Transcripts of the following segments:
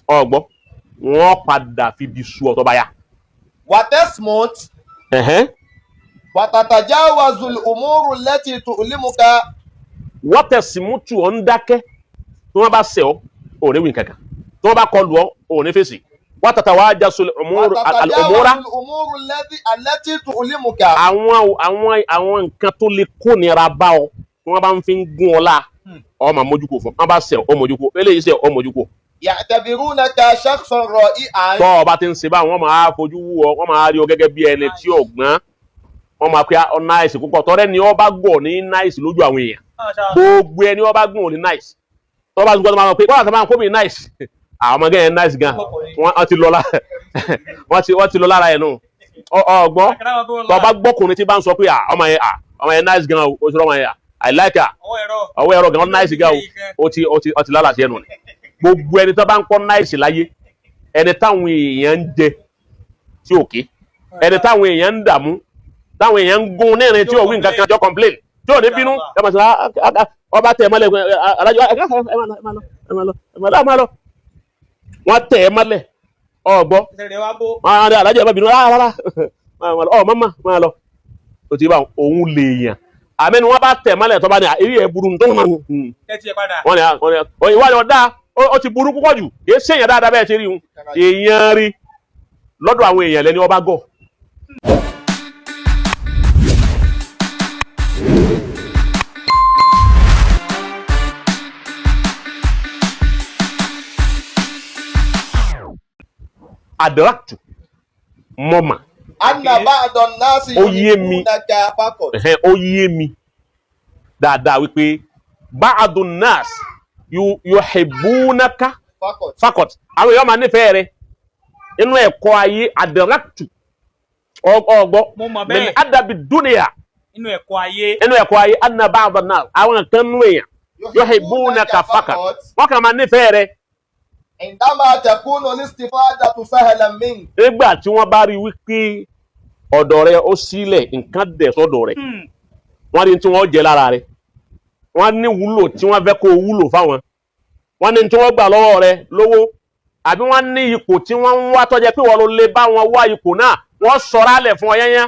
Ọgbọ́, wọ́n padà fi bí sú ọ tó bá yá. وتصمت. وتتجاوز الأمور التي تؤلمك. Wọ́n tẹ̀sí mútu, ọ̀ ń dákẹ́. Tí wọ́n bá ṣẹ̀ ọ́, ò ní wí kankan. Tí wọ́n bá kọlù ọ́, ò ní fèsì. Wọ́n tàtà wá jasul وتتجاوز al-umura الأمور التي تؤلمك. Àwọn nǹkan tó lè kónira bá ọ, tí wọ́n bá ń fi ń gún ọ la, ọ máa mójú kò fún wọn. Bá ṣẹ̀ ọ, mójú kò. Eléyìí ṣẹ̀ ọ, mójú kò. يعتبرونك شخصا رائعا. Tọ́ ọ bá ti ń ṣe báwọn, wọ́n máa fojú wú ọ, wọ́n máa rí ọ gẹ́gẹ́ bí ẹni tí ò gbọ́n. Wọ́n máa pe ọ nice púpọ̀. Tọ́rẹ́ ni ọ bá gọ̀ ní nice lójú àwọn èèyàn. Gbogbo ẹni ọ bá gùn ò ní nice. Tọ́ bá ti gbọ́dọ̀ máa pé wọ́n àti máa kó mi nice. Àwọn ọmọ gẹ́gẹ́ nice gan, wọ́n ti lọ lára, wọ́n ti lọ lára ẹ̀ nù. Ọgbọ́n, tọ́ bá gbọ́kùnrin tí bá ń sọ pé, "Ah, ọmọ yẹn, ah, ọmọ yẹn nice gan o, o ti rọ́ ọmọ yẹn, ah, I like her, ọwọ́ ẹ̀rọ gan, nice gan o," ó ti lálàsí ẹnu ni. Gbogbo ẹni tó bá ń kọ́ nice láyé, ẹni táwọn èèyàn ń jẹ tí ò ké, ẹni táwọn èèyàn ń dààmú, táwọn èèyàn ń gún nírin tí ò wí nǹkan kan, jọ complain, tí ò ní bínú, ẹ máa sọ, "Ah, ah, ah," ọba tẹ ẹ mọ́lẹ̀, alájọ, ẹ máa lọ, ẹ máa lọ, ẹ máa lọ, ẹ máa lọ, ẹ máa lọ. Wọ́n tẹ̀ ẹ mọ́lẹ̀. Ọgbọ́, alájọ, ẹ má bínú rárá rárá, máa lọ. Ọ mọ́mọ́, máa lọ. O ti bá òun lè yàn àmẹ́ni wọ́n bá tẹ̀ mọ́lẹ̀, tó bá ní eré ẹ̀ burú tó ń wọ́n ní wọ́n ní ìwádìí ọ̀dá, ó ti burú púpọ̀ jù. Kì í ṣèyàn dáadáa bẹ́ẹ̀ ti rí un. Èèyàn rí lọ́dọ̀ àwọn èèyàn lẹ́ni ọba gọ̀. Adraktu, mọ́mà. أن بعض الناس Ó yé mi. يحبونك فقط. Ẹ̀hẹ́n, ó yé mi dáadáa wípé ba'adu nas yuhibbunaka فقط. Fakọt, àwọn èèyàn máa nífẹ̀ẹ́ rẹ. Inú ẹ̀kọ́ ayé, adraktu, ọgbọ́, Mo mọ̀ min bẹ́ẹ̀. adabi dunya. Inú ẹ̀kọ́ ayé. Inú ẹ̀kọ́ ayé, anna ba'da nas, àwọn kan nú èèyàn, yuhibbunaka fakat, wọ́n kàn máa nífẹ̀ẹ́ rẹ. عندما تكون الاستفادة سهلا منك. Nígbà tí wọ́n bá rí wípé ọ̀dọ̀ rẹ ó sílẹ̀, nǹkan dẹ̀ sọ́dọ̀ rẹ, wọ́n rí tí wọ́n jẹ lára rẹ, wọ́n ní wúlò tí wọ́n fẹ́ kó o wúlò fáwọn, wọ́n ní tí wọ́n gbà lọ́wọ́ rẹ lówó, àbí wọ́n ní ipò tí wọ́n ń wá tọ́jẹ́ pé wọ́n ló lè bá wọn wá ipò náà, wọ́n sọ̀rọ̀ alẹ̀ fún ọ yẹ́nyẹ́.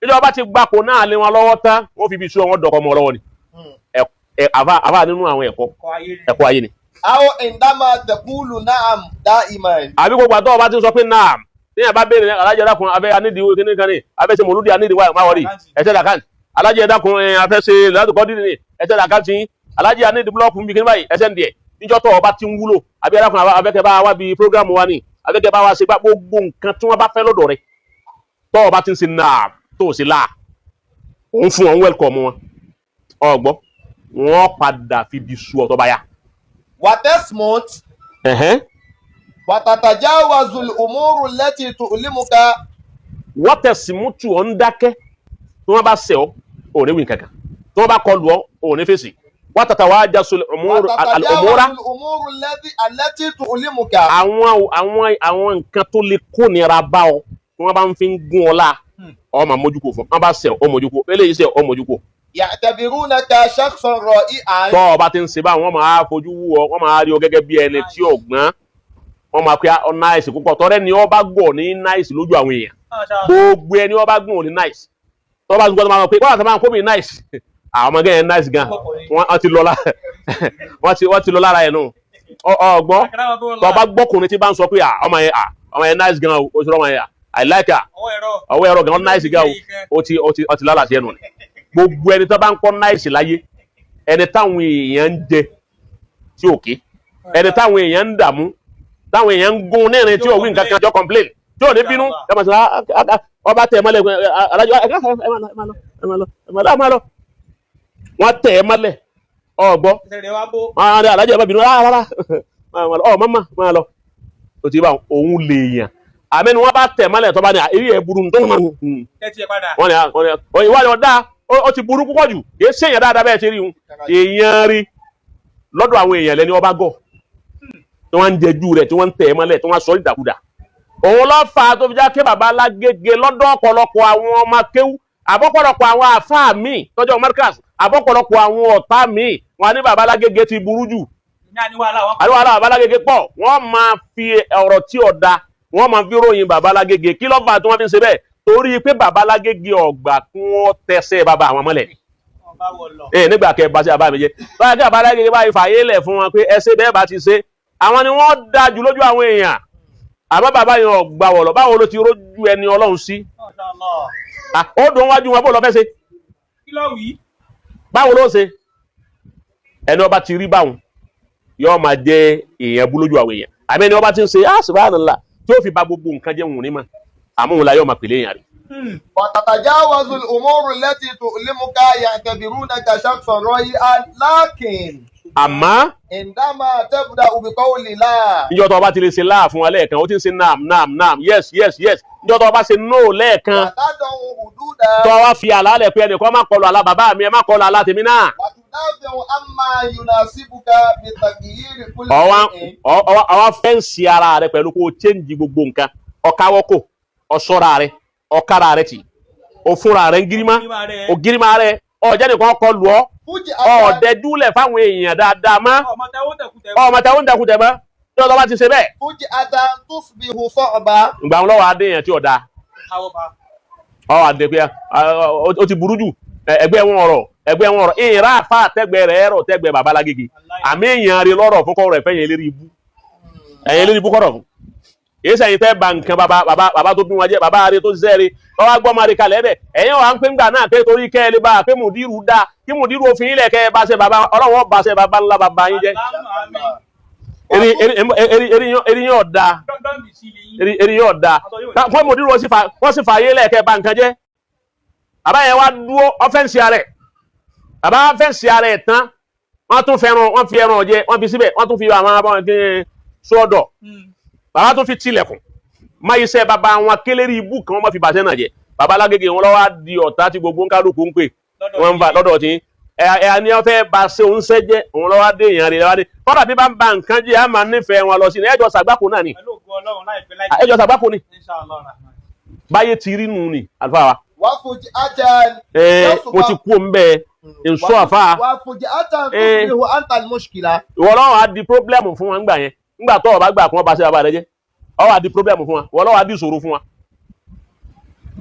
Ìjọba ti gbapò náà lé wọn lọ́wọ́ tán, wọ́n fi ibi sú wọn dọ̀kọ́ mọ́ lọ́wọ́ ni. Ẹ àfa nínú àwọn ẹ̀kọ́ Ẹ̀kọ́ ayé ni. Ẹ̀kọ́ ayé ni. أو عندما تقول نعم دائما. Àbí gbogbo àtọ́ ọba ti sọ pé naam, ní àbá béèrè, alájẹ dákun, abẹ́ anídìí kíní kan ní abẹ́ ṣe mòlúdi anídìí wáyé, má wọrí, ẹsẹ̀ dàkáǹtì. Alájẹ dákun, ẹ afẹ́ ṣe ládùkọ́ dídì ní, ẹsẹ̀ dàkáǹtì yín. Alájẹ anídìí búlọ́ọ̀kù níbi kíní báyìí, ẹsẹ̀ ń díẹ̀. Níjọ́ tó ọba ti ń wúlò, àbí adákun, abẹ́kẹ́ bá wá bí program wa ní, abẹ́kẹ́ bá wá ṣe gbá, gbogbo nǹkan tí wọ́n bá fẹ́ lọ́dọ̀ rẹ̀, tó ọba ti ń ṣe naam, tó o sì láà, òun fún wọn, welcome wọn. Ọgbọ́, wọ́n padà fi bí sú ọ tó bá yá. وتصمت. وتتجاوز الأمور التي تؤلمك. Wọ́n tẹ̀sí mútu, ọ̀ ń dákẹ́. Tí wọ́n bá ṣẹ̀ ọ́, ò ní wí kankan. Tí wọ́n bá kọlù ọ́, ò ní fèsì. Wọ́n tàtà wá jasul al-umura وتتجاوز الأمور التي تؤلمك. Àwọn nǹkan tó lè kónira bá ọ, tí wọ́n bá ń fi ń gún ọ la, ọ máa mójú kò fún wọn. Bá ṣẹ̀ ọ, mójú kò. Eléyìí ṣẹ̀ ọ, mójú kò. يعتبرونك شخصا رائعا. Tọ́ ọ bá ti ń ṣe báwọn, wọ́n máa fojú wú ọ, wọ́n máa rí ọ gẹ́gẹ́ bí ẹni tí ò gbọ́n. Wọ́n máa pe ọ nice púpọ̀. Tọ́rẹ́ ni ọ bá gọ̀ ní nice lójú àwọn èèyàn. Gbogbo ẹni ọ bá gùn ò ní nice. Tọ́ bá gbọ́dọ̀ máa pé wọ́n àti máa kó mi nice. Àwọn ọmọ gẹ́gẹ́ nice gan, wọ́n ti lọ lára ẹ̀ nù. Ọgbọ́n, tọ́ bá gbọ́kùnrin tí bá ń sọ pé, "Ah, ọmọ yẹn, ah, ọmọ yẹn nice gan o, o ti rọ́ ọmọ yẹn, ah, I like her, ọwọ́ ẹ̀rọ gan, nice gan o," ó ti lálàsí ẹnu ni. Gbogbo ẹni tó bá ń kọ́ nice láyé, ẹni táwọn èèyàn ń jẹ tí ò ké, ẹni táwọn èèyàn ń dààmú, táwọn èèyàn ń gún nírin tí ò wí nǹkan kan, jọ complain, tí ò ní bínú, ẹ máa sọ, "Ah, ah, ah," ọba tẹ̀ ẹ mọ́lẹ̀, alájọ, ẹ máa lọ, ẹ máa lọ, ẹ máa lọ, ẹ máa lọ, ẹ máa lọ. Wọ́n tẹ̀ ẹ mọ́lẹ̀. Ọgbọ́, alájọ, ẹ má bínú rárá rárá, máa lọ. Ọ mọ́mọ́, máa lọ. O ti bá òun lè yàn àmẹ́ni wọ́n bá tẹ̀ mọ́lẹ̀, tó bá ní eré ẹ̀ burú tó ń wọ́n ní wọ́n ní ìwádìí ọ̀dá, ó ti burú púpọ̀ jù. Kì í ṣèyàn dáadáa bẹ́ẹ̀ ti rí un. Èèyàn rí lọ́dọ̀ àwọn èèyàn lẹ́ni ọba gọ̀, tí wọ́n ń jẹjú rẹ̀, tí wọ́n ń tẹ̀ ẹ́ mọ́lẹ̀, tí wọ́n sọ ìdàkudà. Òun ló fà á tó fi já ké bàbá alágége lọ́dọ̀ ọ̀pọ̀lọpọ̀ àwọn ọmọ kéwú, àbọ̀pọ̀lọpọ̀ àwọn àfáà míì tọ́jọ́ Markaz, àbọ̀pọ̀lọpọ̀ àwọn ọ̀tá míì, wọn ní bàbá alágége ti burú jù. Ní àní wàhálà wọn. Àní wàhálà bàbá Lágége pọ̀. Wọ́n máa fi ọ̀rọ̀ tí ò da, wọ́n máa fi ròyìn bàbá Lágége. Kí ló fà tí wọ́n fi ń ṣe bẹ́ẹ̀? Torí pé bàbá Lágége ọ̀gbà kí wọ́n tẹsẹ̀ bàbá àwọn mọ́lẹ̀ ni. Wọn bá wọ lọ. Ee, nígbà kẹ bá sí bàbá mi jẹ báyìí, kí bàbá Lágége báyìí fàyè lẹ̀ fún wọn pé ẹ ṣe bẹ́ẹ̀ bá ti ṣe, àwọn ni wọ́n da jù lójú àwọn èèyàn. Àmọ́ bàbá yẹn ọ̀gbà wọ̀lọ̀. Báwo ló ti rójú ẹni Ọlọ́run sí? Masha Allah. Ah, ó dùn wájú wọn, bó lọ fẹ́ ṣe? Kí ló wí? Báwo ló ṣe? Ẹni ọba ti rí báwọn yóò máa jẹ èèyàn bú lójú àwọn èèyàn. Àmì ẹni ọba ti ń ṣe, ah, subhanallah, tí ó fi ba gbogbo nǹkan jẹ́ wọn ní ma, àmọ́ òun la yóò máa pèlè èèyàn rẹ̀. وتتجاوز الأمور التي تؤلمك يعتبرونك شخصا رائعا لكن Àmọ́ عندما تبدأ بقول لا níjọ́ tó ọba ti lè ṣe láà fún wa lẹ́ẹ̀kan, ó ti ń ṣe naam naam naam, yes yes yes. Níjọ́ tó ọba ṣe no lẹ́ẹ̀kan, وتضع حدودا tó wá fi àlá lẹ̀ pé ẹnìkan má kọlu àlá bàbá mi, ẹ má kọlu àlá tèmi náà. وتدافع عما يناسبك بتغيير كل Ọwá شيء. ọwá fence ara rẹ pẹ̀lú kó o change gbogbo nǹkan, ọ̀káwọ́kò, ọ̀ṣọ́ra rẹ, ọ̀kára rẹ tì, òfúnra rẹ ń gírímá. Gírímà rẹ. Ògírímá rẹ, ọ̀jẹ́ nìkan kọ lù ọ́. فجأة Ọ̀dẹ́dúlẹ̀ fáwọn èèyàn dáadáa mọ́. Ọmọ tẹwọ́ tẹkùtẹ̀. Ọmọ tẹ̀wọ́n ń dẹkùn tẹ̀ mọ́ tí ọ̀dọ́ bá ti ṣe bẹ́ẹ̀. فجأة تصبح صعبة. Ìgbà wọn lọ́wọ́ adé yẹn tí ọ̀dà Káwọ́ bá. ọ̀ adé pé ó ti burú jù. Ẹgbẹ́ wọn ọ̀rọ̀, ẹgbẹ́ wọn ọ̀rọ̀ ìyìnrà àfa àtẹ́gbẹ́ rẹ̀ ẹ̀rọ tẹ́gbẹ́ bàbá Lágége. Àmì èèyàn rí lọ́rọ̀ fún kọ́rọ̀ ẹ̀fẹ́ yẹn lérí ibú, ẹ̀yìn lérí ibú kọ́rọ̀ fún èyí sẹ́yìn fẹ́ ba nǹkan bàbá bàbá bàbá tó bí wọn jẹ́, bàbá rẹ̀ tó ṣiṣẹ́ rẹ̀, bàbá gbọ́ máa rí kalẹ̀ ẹ̀bẹ̀. Ẹ̀yìn wà ń pín gbà náà pé torí kẹ́ ẹ lè bá a pé mùdírù dá kí mùdírù òfin ilẹ̀ kẹ́ ẹ bá ṣe bàbá ọlọ́wọ́ bá ṣe bàbá ńlá bàbá yín jẹ́. Àmín. Eri yóò da. Dọ́ndọ́n bì sí ilé yín. Eri yóò da fún mùdírù, wọ́n sì fààyè lẹ̀ kẹ́ ẹ bá nǹkan jẹ́. Bàbá yẹn wá dúró ọ́fẹ́ǹsì rẹ̀, bàbá fence ara ẹ̀ tán, wọ́n tún fẹ́ràn, wọ́n fi ẹran jẹ, wọ́n fi síbẹ̀, wọ́n tún fi àwọn abọ́ sọ́dọ̀. Bàbá tún fi tilẹ̀kùn má iṣẹ́ bàbá wọn kélérí ibú kan, wọ́n má fi bàṣẹ́ náà jẹ. Bàbá Lágége wọn lọ́wọ́ á di ọ̀tá tí gbogbo ń kálukú ń pè wọ́n ń fa lọ́dọ̀ tí ẹ ẹ ní wọ́n fẹ́ ba ṣe òun ṣẹ́ jẹ́. Òun lọ́wọ́ á dé èèyàn rẹ̀ lọ́wọ́ á dé kọ́dà bí bá ń ba nǹkan jẹ́, á máa nífẹ̀ẹ́ wọn lọ sí ní ẹjọ́ sàgbákò náà ni. Pẹ̀lú ògo Ọlọ́run, láìpẹ́ láì Ẹjọ́ sàgbákò ni. Inshallah Rahman. Báyé ti rí nù ni, àlùfáà wa. وفجأة Ẹ mo ti kú òun bẹ́ẹ̀ nsọ àfa. وفجأة تصبح أنت المشكلة. Ìwọ lọ́wọ́ á di problem fún wọn ńgbà yẹn. Ńgbà tó o bá gbà kí wọ́n bá ṣe bàbá rẹ jẹ́, ọ wá di problem fún wọn, ìwọ lọ́wọ́ á di ìṣòro fún wọn.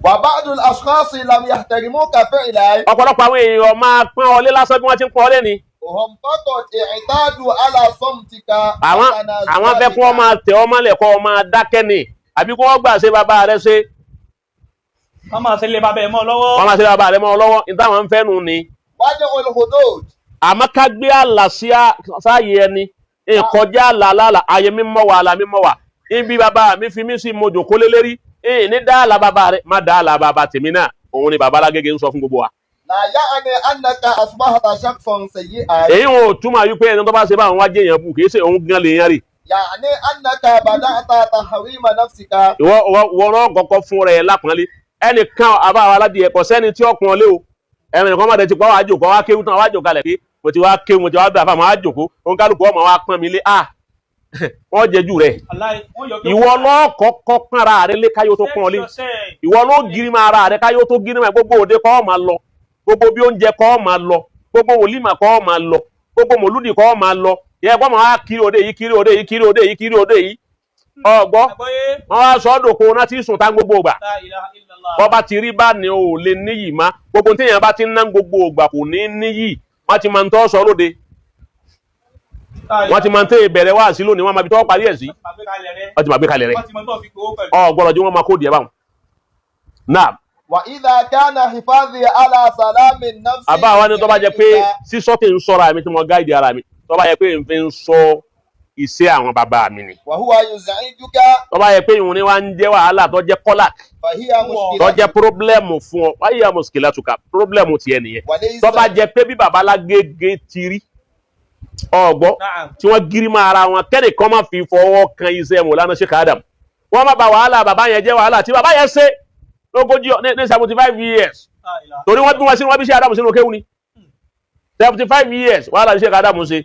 وبعض الأشخاص لم يحترموك فعلا. Ọ̀pọ̀lọpọ̀ àwọn èèyàn máa pọ́n ọ lé lásán bí wọ́n ti ń pọ́n ọ lé ni. وهم فقط اعتادوا على صمتك. Àwọn fẹ́ kí wọ́n máa tẹ̀ ọ́ mọ́lẹ̀, kọ́ ọ máa dákẹ́ ni, àbí kí wọ́n gbà ṣe bàbá rẹ ṣe. Wọ́n máa ṣe lé bàbá ẹ̀ mọ́ lọ́wọ́. Wọ́n máa ṣe bàbá rẹ mọ́ ọ lọ́wọ́ ní táwọn ń fẹ́ nù ni. وضع الحدود. Àmọ́ ká gbé àlà sí sáàyè ẹni ìkọjá àlà àlà àyè mímọ́ wà, àlà mímọ́ wà ibi bàbá mi fi mí sí, mo jòkó lé lérí ní dá àlà bàbá rẹ, má dá àlà bàbá tèmi náà. Òun ni bàbá Lágége ń sọ fún gbogbo wa. لا يعني أنك أصبحت شخصا سيئا. Èyí wọn ò túmọ̀ wípé ẹni tó bá ṣe báwọn wá jẹ́ èèyàn bù, kì í ṣe òun gan lè yan rè. يعني أنك بدأت تحريم نفسك. Ìwọ ìwọ náà kọ́kọ́ fún rẹ lápọ́nlé. Ẹnìkan àbá wa aládìyẹ kò sẹ́ni tí ọkùnrin lé o. Ẹnì kan má dẹ̀ ti pa wàá jòkó, wàá kéwú tán, wàá jòkó kalẹ̀ pé mo ti wá kéwú, mo ti wá dà fáwọn, wàá jòkó, òun kálukú ọmọ wa pọ́n mi lé à wọ́n jẹjú rẹ̀. Aláì, wọ́n yọ kí Ìwọ lọ́kọ̀ọ́kọ́ pọ́n ara rẹ lé káyọ̀ tó pọ́n ọ lé. Ìwọ ló gírí máa ara rẹ káyọ̀ tó gírí máa. Gbogbo òde kọ́ máa lọ, gbogbo bí oúnjẹ kọ́ máa lọ, gbogbo wòlímà kọ́ máa lọ, gbogbo mòlúdì kọ́ máa lọ yẹ kọ́ máa wá kiri òde yìí, kiri òde yìí, kiri òde yìí, kiri òde yìí. Ọgbọ́ Àgbọ́yé. wọn wá sọ ọ́ dòkó náà tí sùn tá gbogbo ògbà. La ilaha illallah. Bọ́ba ti rí bá ní o ò lè níyì má. Gbogbo téèyàn bá ti ń ná gbogbo ògbà kò ní níyì. Wọ́n ti máa ń tọ́ sọ lóde, wọ́n ti máa ń tẹ́ ìbẹ̀rẹ̀ wá sí lónìí, wọ́n máa fi tọ́ parí ẹ̀ sí. Wọ́n ti máa gbé kalẹ̀ rẹ̀. Wọ́n ti máa gbé kalẹ̀ rẹ̀. Wọ́n ti mọ tó fi gbowó pẹ̀lú. Ọ gbọ́dọ̀ jí wọ́n máa kó díẹ̀ báwọn. Náà. وإذا كان حفاظي على سلام النفس Àbá wa ni tó bá jẹ pé sísọ tí ń sọra mi tí mo guide ara mi, tó bá yẹ pé n fi ń sọ iṣẹ́ àwọn bàbá mi ni, وهو يزعجك tó bá yẹ pé ìhun ni wá ń jẹ́ wàhálà tó jẹ́ kọ́là فهي tó مشكلة. jẹ́ problem fún ọ wáyé àmọ̀sìkìlá tùkà, problem tiẹ̀ nìyẹn. وليس Tó bá jẹ pé bí bàbá Lágége ti rí ọgbọ́ Naam. tí wọ́n gírí máa ara wọn, kẹ́nìkan má fi fọwọ́ kan iṣẹ́ Mọ̀lánà Sheikh Adam, wọ́n má ba wàhálà bàbá yẹn jẹ́, wàhálà tí bàbá yẹn ṣe lógójì ní 75 years. La ilaha. Torí wọ́n bí wọn sínú, wọ́n bí Sheikh Adam sínú kéwù ni 75 years. Wàhálà tí Sheikh Adam ṣe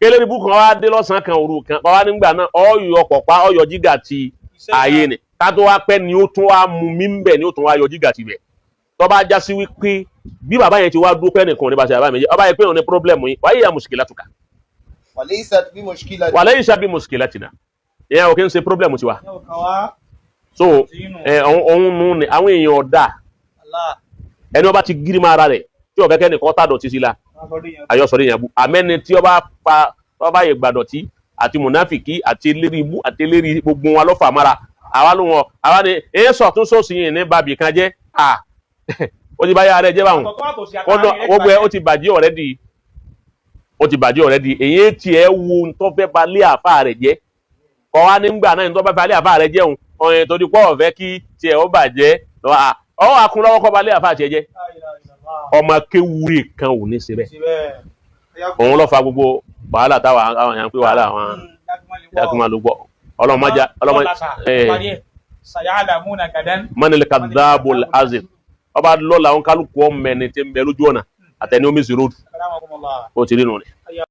kélé ibú kan wá dé lọ́sàn-án kan, òru kan bàbá nígbà náà, ọ̀yọ́ pọ̀pá ọ̀yọ́ jígà ti ààyè ni ká tó wá pẹ́ ni ó tún wá mú mi ń bẹ̀ ni ó tún wá yọ jígà ti bẹ̀. Tó bá já sí wípé bí bàbá yẹn ti wá dúpẹ́ nìkan ní bá ṣe bàbá mi jẹ́, ọba yẹn pé òun ní problem yìí wáyé yà mùsùlùmí látùkà. وليست بمشكلة. Wàlẹ́ ìṣe bí muskilatina, ìyẹn ò kí ń ṣe problem tiwa. Ìyẹn ò kàn wá. So Tìyínú. ẹ òun nù ni àwọn èèyàn ọ̀dà. Allah. Ẹni ọba ti gírí máa ra rẹ̀ tí ọ̀kẹ́kẹ́ nìkan tá dọ̀tí sí la, Wọ́n sọ dé yẹn. àyọ̀sọ̀rọ̀ èèyàn bú. Àmẹ́ni tí ọba pa ọba yẹ gbàdọ̀tí àti mùnáfìkì àti eléri ibú àti eléri gbogbo wọn lọ́fà mára, àwa ló wọn, àwa ni èyí sọ̀tún sósì yìí ní bàbí kan jẹ́ à ó ti bá yára rẹ̀ jẹ́ báwọn. Àtọ̀tún àtòsí Kọ́dọ̀ àtàrin rẹ̀ gbogbo ẹ ó ti bàjẹ́ already, ó ti bàjẹ́ already. Èyí tiẹ̀ wo ntọ́ fẹ́ ba lé àfa rẹ̀ jẹ́ kọ́ wa nígbà náà, ntọ́ fẹ́ ba lé àfa rẹ̀ jẹ́ òun ọ̀yìn torí pọ̀ ọ̀fẹ́ kí tiẹ̀ ó bàjẹ́ lọ́wọ́ à ọwọ́ akúnlọ́wọ́ kọ́ ba lé àfa tiẹ̀ jẹ́. La ilaha illallah. Ọmọ kéwúrè kan ò ní ṣe bẹ́ẹ̀. Ṣe bẹ́ẹ̀. Ẹ̀yà kú. Òun ló fa gbogbo wàhálà táwa àwọn èèyàn pé wàhálà àwọn Jákèmá jákèmá ló gbọ́ ọlọ́mọdé ọlọ́mọdé ẹ̀ Sayalamuna gadan. Manil kadhabul azim, ọba lọ́la, òun kálukú ọmọ ẹni tí ń bẹ lójú ọ̀nà àtẹni omi sí road. Akramakumullah. Ó ti rí nù ni. Ẹ̀yà.